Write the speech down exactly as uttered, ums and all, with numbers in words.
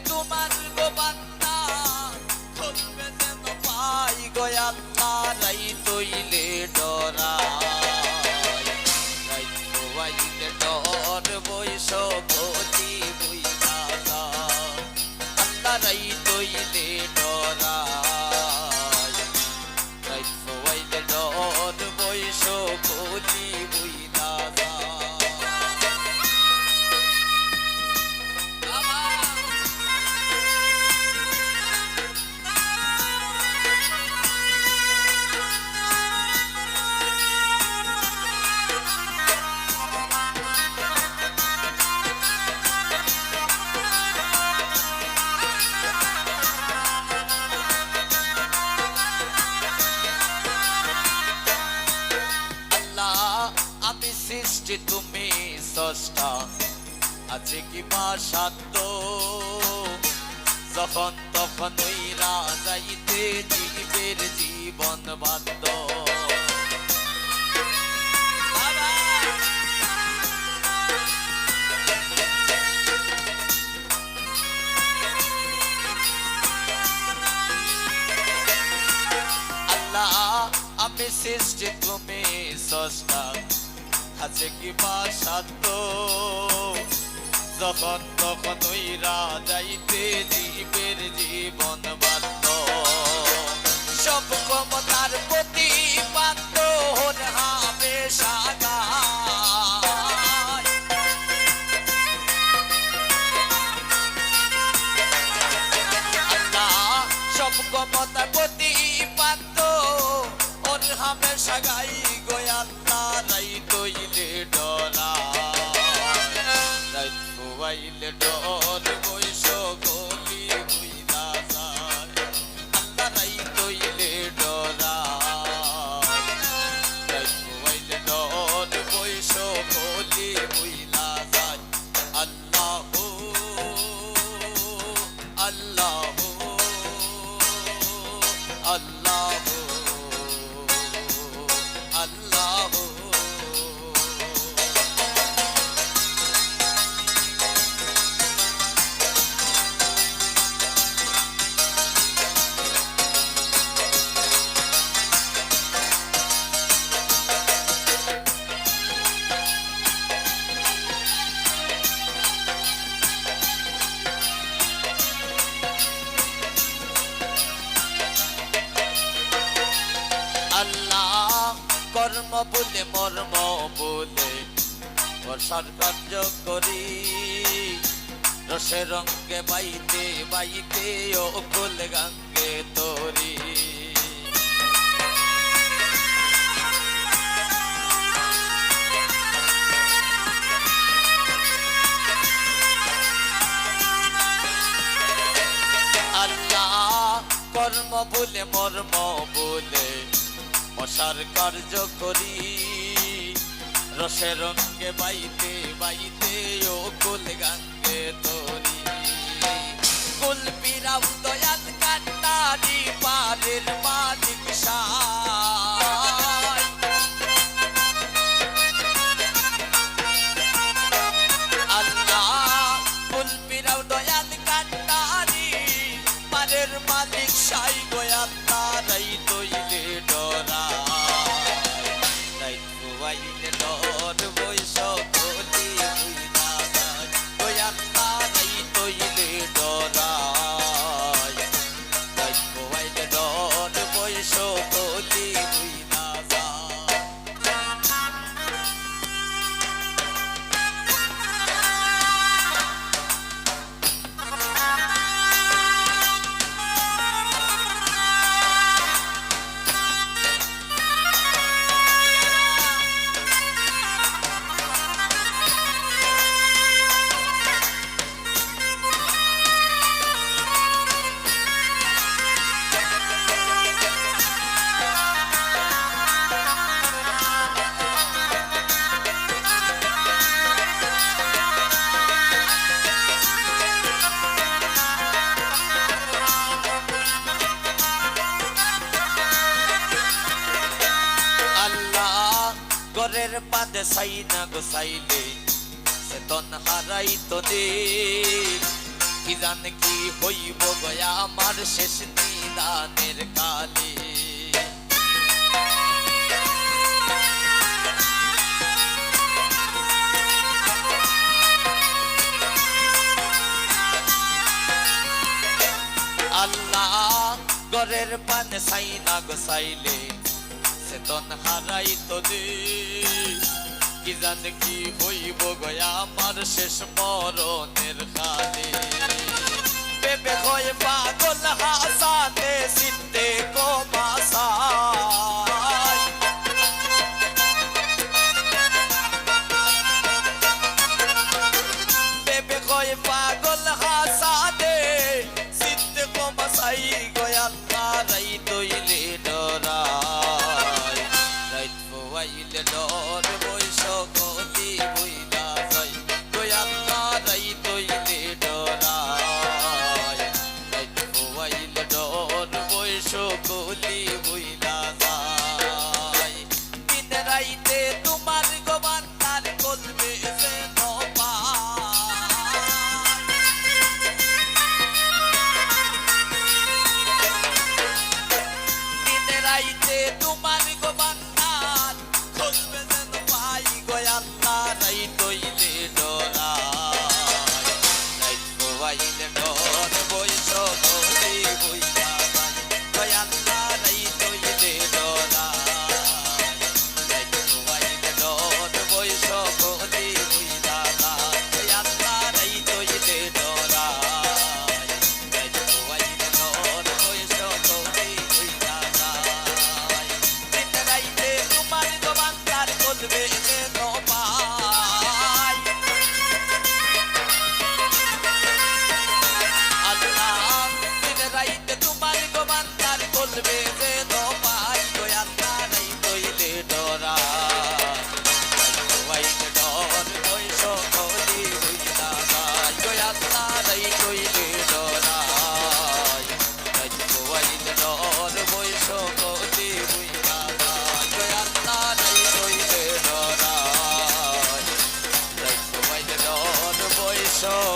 তোমার গো বান্দা, খুলবে যেন পাই গো আল্লাহ, রাইত অইলে ডরাই। রাইত অইলে ডর বই সকলি বইলা যায়। আল্লাহ রাইত অইলে ডরাই। রাইত অইলে ডর বই সকলি বইলা যায়। আল্লাহ, আমি সৃষ্টি, তুমি স্রষ্টা, আছে কিবা সাধ্য? যখন তখন উইরা যাইতে জীবের জীবন বাধ্য। বাবা! আল্লাহ, আমি সৃষ্টি, তুমি স্রষ্টা, আছে কিবা সাধ্য? যখন তখন উইরা যাইতে জীবের জীবন বাধ্য। সব ক্ষমতার প্রতিপাদ্য হন হামেশা গায়। আল্লাহ, সব ক্ষমতার প্রতিপাদ্য হন হামেশা গায় গো আল্লাহ, রাইত অইলে ডরাই। রাইত অইলে ডর বই সকলি বইলা যায়। আল্লাহ রাইত অইলে ডরাই। রাইত অইলে ডর বই সকলি বইলা যায়। আল্লাহু, আল্লাহু, আল্লাহু, আল্লাহু। আল্লাহ, কর্ম ভুলে মর্ম ভুলে বর্ষার কার্য করি, রসে রঙ্গে বাইতে বাইতে অকুল গাঙ্গে তরি। আল্লাহ, কর্ম ভুলে মর্ম ভুলে মশার কার্য করি, রসে রঙ্গে বাইতে বাইতে অকুল গাঙ্গে তরি। কুল পিরাও দয়াল কান্ডারি পারের মালিক সাই। আল্লাহ, কুল পিরাও দয়াল কান্ডারি পারের মালিক সাই গো আল্লাহ, রাইত অইলে ডরাই। রাইত অইলে ডর বই সকলি বইলা যায়। গো আল্লাহ, রাইত অইলে ডরাই। রাইত অইলে ডর বই সকলি বইলা যায়। আল্লাহ, ঘরের বাদে চাই না গো চাইলে, চেতন হারাইতো নি। কি জান কি হইব গো আমার শেষ নিদানের কালে। আল্লাহ, ঘরের পান চাই না গো চাইলে, চেতন হারাইতো দে। কি জান কি হইব গো আমার শেষ মরণের কালে। বেবে কয় পাগল হাসানে সিদ্ধে কমাসাই। বেবে কয় পাগল হাসানে সিদ্ধে কমাসাই গো আল্লাহ, রাইত অইলে ডরাই। রাইত ফুয়াইলে ডর বই সকলি বইলা যাই। গো আল্লাহ, রাইত অইলে ডরাই। রাইত ফুয়াইলে ডর বই সকলি বইলা যাই। দিন রাইতে তোমার গো বান্দার কলবে যেন পাই। দিন রাইতে তোমার গো বান্দার কলবে যেন পাই গো আল্লাহ, রাইত অইলে ডরাই। রাইত ফুয়াইলে ডর বই সকলি বইলা যাই। গো আল্লাহ, রাইত অইলে ডরাই। রাইত ফুয়াইলে ডর বই সকলি বইলা যাই। গো আল্লাহ, রাইত অইলে ডরাই। রাইত ফুয়াইলে ডর বই সকলি বইলা যাই। দিন রাইতে তোমার গো বান্দার কলবে যেন পাই। আল্লাহ, দিন রাইতে তোমার গো বান্দার কলবে যেন পাই। গো আল্লাহ, রাইত অইলে ডরাই। রাইত অইলে ডর বই সকলি বইলা যাই। গো আল্লাহ, রাইত অইলে ডরাই। রাইত ফুয়াইলে ডর বই সকলি বইলা যাই। গো আল্লাহ, রাইত অইলে ডরাই। রাইত ফুয়াইলে ডর বই সকলি